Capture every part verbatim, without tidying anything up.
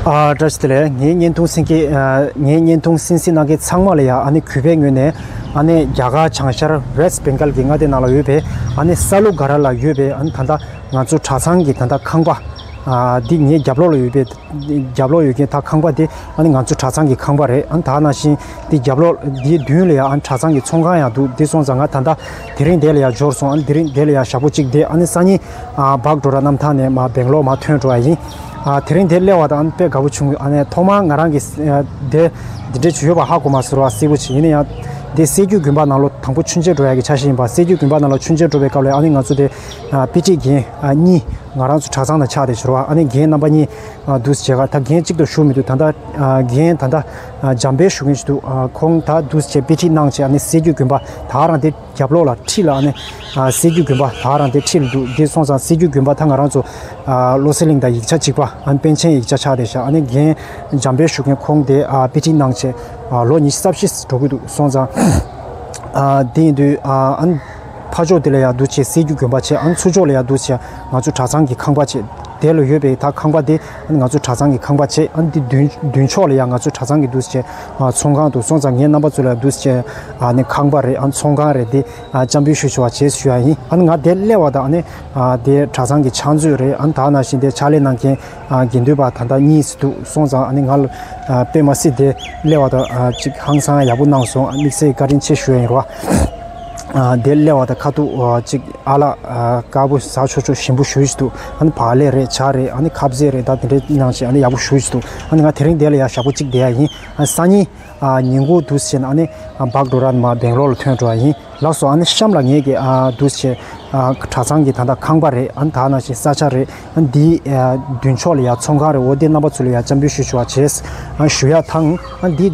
ཨ་བཀྲ་ཤིས་བདེ་ལེགས། ངའི་བརྙན་ཐུང་གསན་མཁན་ཨ་ངའི་བརྙན་ཐུང་གསན་གཟིགས་གནང་མཁན་ཚང་མ་ལ་ཡ་ཨ་ནི་གུས་པའི་ངོས་ནས་ཨ་ནི་རྒྱ་གར་བྱང་ཤར་West Bengal གི་མངའ་སྡེ་ནང་ལ་ཡོད་པའི་ཨ་ནི་ས་ལུ་ག་ར་ལ་ཡོད་པའི་ཨ་ནི་ད་ལྟ་ང་ཚོ་གྲྭ་ཚང་གི་ད་ལྟ་ཁང་པ་ཨ་འདི་ངའི་རྒྱབ་ལོགས་ལ་ཡོད་པའི་རྒྱབ་ལོགས་ཡོད་མཁན་ད་ཁང་པ་དེ་ཨ་ནི་ང་ཚོ་གྲྭ་ཚང་གི་ཁང་པ་རེད། ཨ་ནི་ད་ནང་བཞིན་འདི་རྒྱབ་ལོགས་འདིའི་མདུན་ལ་ཡ་ཨ་ནི་གྲྭ་ཚང་གི་ཚོང་ཁང་ཡང་འདུག་འདི་སོང་ཙང་ང་ད་ལྟ་དེ་རིང་འདི་ལ་ཡ་འབྱོར་སོང་། ཨ་ནི་དེ་རིང་འདི་ལ་ཡ་ཞག་པོ་གཅིག་བསྡད། ཨ་ནི་སང་ཉིན་ཨ་བག་འགྲོ་ར་གནམ་ཐང་ནས་མ་སྦེང་ལོར་མ་ཐོན་འགྲོ་བ་ཡིན། ཨ་དེ་རིང་འདིར་སླེབས་པ་དང་ཨ་ནི་དཔེ་དགའ་པོ་བྱུང་། ཨ་ནི་ཐོག་མར་ང་རང་གི་ཨ་དེ་འདི་འདྲས་ཡོད་པ་ཧ་གོ་མ་སོང་བ། གསལ་པོ་བྱས། ཡིན་ན་ཡང་འདི་སྲད་རྒྱུད་དགོན་པ་ནང་ལོགས་དང་པོ་མཆོད་མཇལ་འགྲོ་ཡག་གི་འཆར་གཞི་ཡིན་པ། སྲད་རྒྱུད་དགོན་པ་ནང་ལོགས་མཆོད་མཇལ་འགྲོ་བའི་སྐབས་ལ་ཨ་ནི་ང་ཚོ་དེ་ཨ་དཔེ་ཁྲིད་རྒན་ཨ་གཉིས་ང་རང་ཚོ་གྲྭ་ཚང་ནང་ཆགས་བསྡད་བྱས་རོ། ཨ་ནི་རྒན་རྣམ་པ་གཉིས་ཨ་འདུག་སེ་བྱས་ག་ད་རྒན་གཅིག་ཏུ་བཞུགས་མི་འདུག་ད་ལྟ་ཨ་རྒན་ད་ལྟ་ཨ་འཇམ་དཔལ་ཞུ་མཁན་ཞིག་འདུག་ཨ་ཁོང་ད་འདུག་སེ་བྱས་དཔེ་ཁྲིད་གནང་བྱས། ཨ་ནི་སྲད་རྒྱུད་དགོན་པ་ད་རང་དེ་རྒྱབ་ལོགས་ལ་འཁྲིས་ལ་ཨ་ནི་ཨ་སྲད་རྒྱུད་དགོན་པ་ད་རང་དེ་འཁྲིས་ལ་འདུག་འདི་སོང་ཙང་སྲད་རྒྱུད་དགོན་པ་ད་ང་རང་ཚོ་ཨ་བློ་གསལ་གླིང་དང་ཡིག་ཆ་གཅིག་པ། ཨ་ནི་པཎ་ཆེན་ཡིག་ཆ་ཆགས་བསྡད་ཤག་ཨ་ནི་རྒན་འཇམ་དཔལ་ཞུ་མཁན་ཁོང་དེ་ཨ་དཔེ་ཁྲིད་གནང་བྱས་ཨ་ལོ་ཉི་ཤུ་རྩ་བཞི་འགྲོ་གི་འདུག་སོང་ཙང་ཨ་དེ་ཡིན་དུས་ཨ་ཨ་ནི་ཕ་ཕྱོགས་དེ་ལ་ཡ་འདུག་སེ་སྲད་རྒྱུད་དགོན་པ་བྱས། ཨ་ནི་ཚུར་ཕྱོགས་ལ་ཡ་འདུག་སེ་ང་ཚོ་གྲྭ་ཚང་གི་ཁང་པ་བྱས། དེ་ལ་ཡོད་པའི་ད་ཁང་པ་དེ་ཨ་ནི་ང་ཚོ་གྲྭ་ཚང་གི་ཁང་པ་བྱས། ཨ་ནི་དེ་མདུན་མདུན་ཕྱོགས་ལ་ཡ་ང་ཚོ་གྲྭ་ཚང་གི་འདུག་སེ་ཨ་ཚོང་ཁང་འདུག་སོང་ཙང་ངས་རྣམ་པ་ཚོ་ལ་འདུག་སེ་ཨ་ནི་ཁང་པ་རེད། ཨ་ནི་ཚོང་ཁང་རེད། དེ་ཨ་འཚམས་འདྲི་ཞུ་ཆོག་པ་བྱས་ཞུ་ཡ་ཡིན། ཨ་ནི་ང་དེ་སླེབས་པ་དང་ཨ་ནི་ཨ་དེ་གྲྭ་ཚང་གི་ཕྱག་མཛོད་རེད། ཨ་ནི་ད་ནང་བཞིན་དེ་ཕྱག་ལས་གནང་མཁན་ཨ་དགེ་འདུན་པ་ད་ལྟ་གཉིས་འདུག་སོང་ཙང་ཨ་ནི་ང་ལ་ཨ་དཔེ་མ་སྲིད་དེ་སླེབས་པ་དང་ཨ་ཅིག་ཧང་སང་ཡག་པོ་གནང་སོང་། ཨ་དམིགས་བསལ་བཀའ་དྲིན་ཆེ་ཞུ་ཡ་ཡིན་རོ། ཨ་དེ་སླེབས་པ་དང་ཁ་ཐུག་ཨ་ཅིག་ཨ་ལགས་ཨ་དཀར་པོ་ཟ་ཆོག་ཆོག་ཞིམ་པོ་ཞུ་ཡི་འདུག་ཨ་ནི་བག་ལེབ་རེད། ཇ་རེད། ཨ་ནི་ཁ་ཟས་རེད། ད་དེ་འདྲའི་གནང་བྱས་ཨ་ནི་ཡག་པོ་ཞུ་ཡི་འདུག་ཨ་ནི་ང་དེ་རིང་དེ་ལ་ཡ་ཞག་པོ་གཅིག་བསྡད་ཡ་ཡིན། ཨ་སང་ཉིན་ཨ་ཉིན་གུང་འདུག་སེ་བྱས་ནས་ཨ་ནི་ཨ་བག་འགྲོ་ར་མ་སྦེང་ལོར་ལ་ཐོན་འགྲོ་བ་ཡིན། ལགས་སོ། ཨ་ནི་གཤམ་ལ་ངེད་ཀྱི་ཨ་འདུག་སེ་བྱས་ཨ་གྲྭ་ཚང་གི་ད་ལྟ་ཁང་པ་རེད། ཨ་ནི་ད་ནང་བཞིན་ས་ཆ་རེད། ཨ་ནི་འདིའི་ཨ་མདུན་ཕྱོགས་ལ་ཡ་ཚོང་ཁང་རེད། འོ་དེ་རྣམ་པ་ཚོ་ལ་ཡ་འཚམས་འདྲི་ཞུ་ཆོག་པ་བྱས། ཨ་ཞུ་ཡ་དང་ཨ་འདིའི་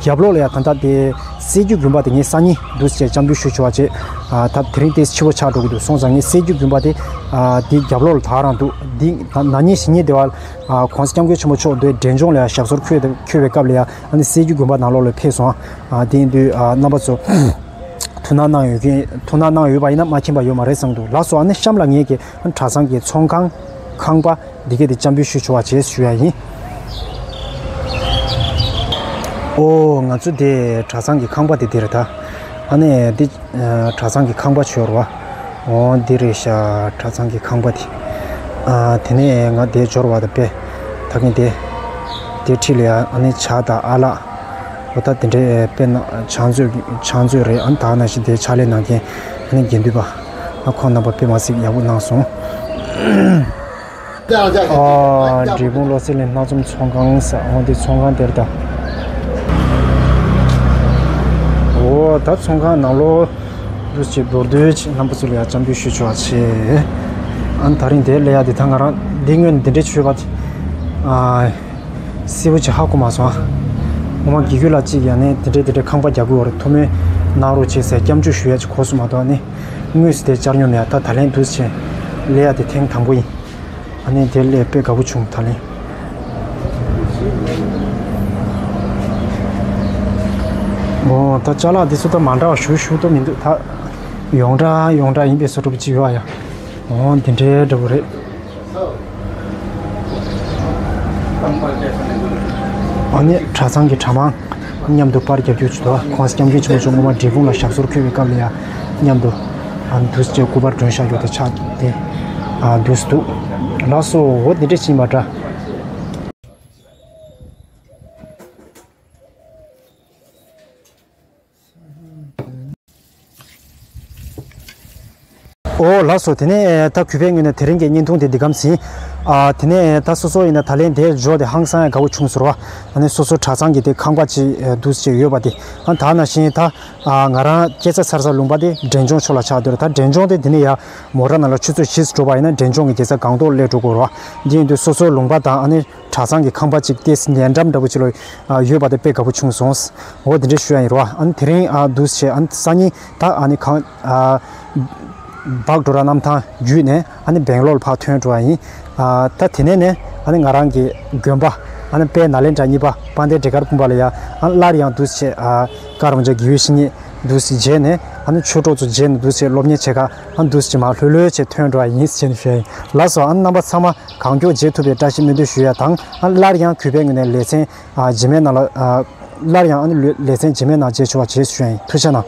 རྒྱབ་ལོགས་ལ་ཡ་ད་ལྟ་དེ་སྲད་རྒྱུད་དགོན་པ་དེ་ངས་སང་ཉིན་འདུག་སེ་བྱས་འཚམས་འདྲི་ཞུ་ཆོག་པ་བྱས། ཨ་ད་དེ་རིང་ཏོག་ཙམ་འཕྱི་པོ་ཆགས་འགྲོ་གི་འདུག་སོང་ཙང་ངས་སྲད་རྒྱུད་དགོན་པ་དེ་ཨ་དེའི་རྒྱབ་ལོགས་ལ་ད་རང་འདུག་འདི་ན་ནིང་ཞེ་གཉིས་དེ་བ་ཨ་གོང་ས་སྐྱབས་མགོན་ཆེན་པོ་མཆོག་འདི་འབྲས་ལྗོངས་ལ་ཡ་ཞབས་སོར་འཁོད་འཁོད་པའི་སྐབས་ལ་ཡ་ཨ་ནི་སྲད་རྒྱུད་དགོན་པ་ནང་ལོགས་ལ་ཕེབས་སོང་། ཨ་དེ་ཡིན་དུས་ཨ་རྣམ་པ་ཚོ་ཐུགས་སྣང་གནང་ཡོད་མཁན་ཐུགས་སྣང་གནང་ཡོད་པ་ཡིན་ན་མ་མཁྱེན་པ་ཡོད་མ་རེད་བསམ་འདུག་ལགས་སོ། ཨ་ནི་གཤམ་ལ་ངེད་ཀྱི་གྲྭ་ཚང་གི་ཚོང་ཁང་ཁང་པ་འདི་གའི་དེ་འཚམས་འདྲི་ཞུ་ཆོག་པ་བྱས་ཞུ་ཡ་ཡིན། ཨོ་ང་ཚོ་དེ་གྲྭ་ཚང་གི་ཁང་པ་དེ་འདི་རེད་ད། ཨ་ནི་འདི་ཨ་གྲྭ་ཚང་གི་ཁང་པ་ཆོས་ར་བ། འོ་འདི་རེད་ཤག་གྲྭ་ཚང་གི་ཁང་པ་དེ། ཨ་དེ་ནས་ང་དེ་འབྱོར་བ་དང་དཔེ་ད་གིན་དེ་དེ་འཁྲིས་ལ་ཡ་ཨ་ནི་ཇ་དང་ཨ་ལགས། འོ་ད་དེ་འདྲའི་དཔེ་ན་ཕྱག་མཛོད་ཕྱག་མཛོད་རེད། ཨ་ནི་ད་ནང་བཞིན་དེ་ཕྱག་ལས་གནང་མཁན་ཨ་ནི་དགེ་འདུན་པ་ཨ་ཁོང་རྣམ་པ་དཔེ་མ་སྲིད་ཡག་པོ་གནང་སོང་། ཨ་འབྲས་སྤུངས་བློ་གསལ་གླིང་སྣ་འཛོམས་ཚོང་ཁང་ཟེར། འོ་འདི་ཚོང་ཁང་དེར་ད། འོ་ད་ཚོང་ཁང་ནང་ལོགས་འདུག་སེ་མདོར་བསྡུས་ཅིག་རྣམ་པ་ཚོ་ལ་ཡ་འཚམས་འདྲི་ཞུ་ཆོག་པ་བྱས། ཨ་ནི་ད་རིང་དེ་སླེབས་ཡ་དེ་ད་ང་རང་འདི་སྔོན་འདི་འདྲའི་ཆོས་པ་དེ་ཨ་གསལ་པོ་ཅིག་ཧ་གོ་མ་སོང་། ཨ་ངོ་མ་དགེ་རྒྱུ་ལགས་གཅིག་ཡ་ནས་དེ་འདྲའི་དེ་འདྲའི་ཁང་པ་རྒྱག་གི་ཡོད་རེད། ཐུགས་སྨོན་གནང་རོགས་བྱེད་ཟེར་སྐྱབས་འཇུག་ཞུ་ཡ་ཅིག་གོ་སོང་མ་གཏོགས། ཨ་ནི་དངོས་སུ་དེ་བཅར་མྱོང་མེད། ད་ད་ལན་འདུག་སེ་སླེབས་ཡ་དེ་ཐེངས་དང་པོ་ཡིན། ཨ་ནི་དེ་སླེབས་དཔེ་དགའ་པོ་བྱུང་ད་ལན། འོ་ད་ཅ་ལག་འདི་ཚོ་ད་མ་འདྲ་བ་ཞུ་ཞུ་ཏོ་མི་འདུག་ད་ཡོངས་གྲགས་ཡོངས་གྲགས་ཡིན་པའི་བཟོ་འདྲ་པོ་ཅིག་ཡོད་ཨ་ཡ། འོ་འདི་འདྲའི་འདྲ་པོ་རེད། ཨ་ནི་གྲྭ་ཚང་གི་གྲྭ་མང་མཉམ་དུ་པར་རྒྱག་རྒྱུ་ཅིག་འདུག་ཁོང་སྐྱབས་མགོན་ཆེན་པོ་མཆོག་སྔོན་མ་འབྲས་སྤུངས་ལ་ཞབས་སོར་འཁོད་པའི་སྐབས་ལ་ཡང་མཉམ་དུ་ཨ་འདུག་སེ་སྐུ་པར་སྒྲོན་བཞག་རྒྱུ་དེ་ཆགས་ཏེ་ཨ་འདུག་སེ་འདུག་ལགས་སོ། འོ་འདི་འདྲས་ཕྱིན་པ་འདྲ། ཨོ་ལགས་སོ། དེ་ནས་ད་གུས་པའི་ངོས་ནས་དེ་རིང་གི་བརྙན་ཐུང་དེ་འདི་གམ་ཟིན། ཨ་དེ་ནས་ད་སོ་སོ་ཡིན་ན་ད་ལན་དེར་འབྱོར་ཏེ་ཧང་སང་ཡང་དགའ་པོ་བྱུང་ཟེར་བ། ཨ་ནི་སོ་སོ་གྲྭ་ཚང་གི་དེ་ཁང་པ་ཅིག་འདུག་སེ་ཡོད་པ་དེ། ཨ་ད་ནང་བཞིན་ད་ཨ་ང་རང་སྐྱེས་ས་འཚར་ས་ལུང་པ་དེ་འབྲས་ལྗོངས་ཕྱོགས་ལ་ཆགས་སྡོད་རེད། ད་འབྲས་ལྗོངས་དེ་དེ་ནས་ཡར་མོ་ཊ་ནང་ལ་ཆུ་ཚོད་བཞི་ཙམ་འགྲོ་བ་ཡིན་ན་འབྲས་ལྗོངས་ཀྱི་དེ་ས་སྒང་ཏོག་སླེབས་འགྲོ་དགོས་རེད་བ། འདི་ཡིན་དུས་སོ་སོའི་ལུང་པ་དང་ཨ་ནི་གྲྭ་ཚང་གི་ཁང་པ་ཅིག་ཏོག་ཙམ་ཉེ་འགྲམ་འདྲ་པོ་ཅིག་ལ་ཡོད་པ་དེ་དཔེ་དགའ་པོ་བྱུང་སོང་། འོ་དེ་འདྲའི་ཞུ་ཡ་ཡིན་རོ། ཨ་ནི་དེ་རིང་ཨ་འདུག་སེ་ཨ་ནི་སང་ཉིན་ད་ཨ་ནི་གང་ཨ་བག་གྲོ་ར་གནམ་ཐང་བརྒྱུད་ནས་ཨ་ནི་སྦེང་ལོར་ཕར་ཐོན་འགྲོ་བ་ཡིན། ཨ་ད་དེ་ནས་ནས་ཨ་ནི་ང་རང་གི་དགོན་པ་ཨ་ནི་དཔལ་ནཱ་ལེནྡྲ་གཉིས་པ་དཔལ་ལྡན་འབྲས་དཀར་དགོན་པ་ལ་ཡ་ཨ་ནི་སླར་ཡང་འདུག་སེ་ཨ་ཀ་རམ་ཇ་དགེ་བའི་བཤེས་གཉེན་ འདུག་སེ་མཇལ་ནས་ཨ་ནི་ཆོས་གྲོགས་ཚོ་མཇལ་ནས་འདུག་སེ་སློབ་གཉེར་བྱེད་ག་ཨ་འདུག་སེ་མར་ལྷོད་ལྷོད་བྱས་ཐོན་འགྲོ་བ་ཡིན་ཟེར་ནས་ཞུ་ཡ་ཡིན། ལགས་སོ། ཨ་ནི་རྣམ་པ་ཚང་མ་གང་མགྱོགས་མཇལ་ཐུབ་པའི་བཀྲ་ཤིས་སྨོན་འདུན་ཞུ་ཡ་དང་། ཨ་ནི་སླར་ཡང་གུས་པའི་ངོས་ནས་ལེ་ཚན་ཨ་རྗེས་མའི་ནང་ལ་ཨ་སླར་ཡང་ཨ་ནི་ལེ་ལེ་ཚན་རྗེས་མའི་ནང་མཇལ་ཆོག་པ་བྱེད་ཞུ་ཡ་ཡིན། ཐུགས་རྗེ་གནང་།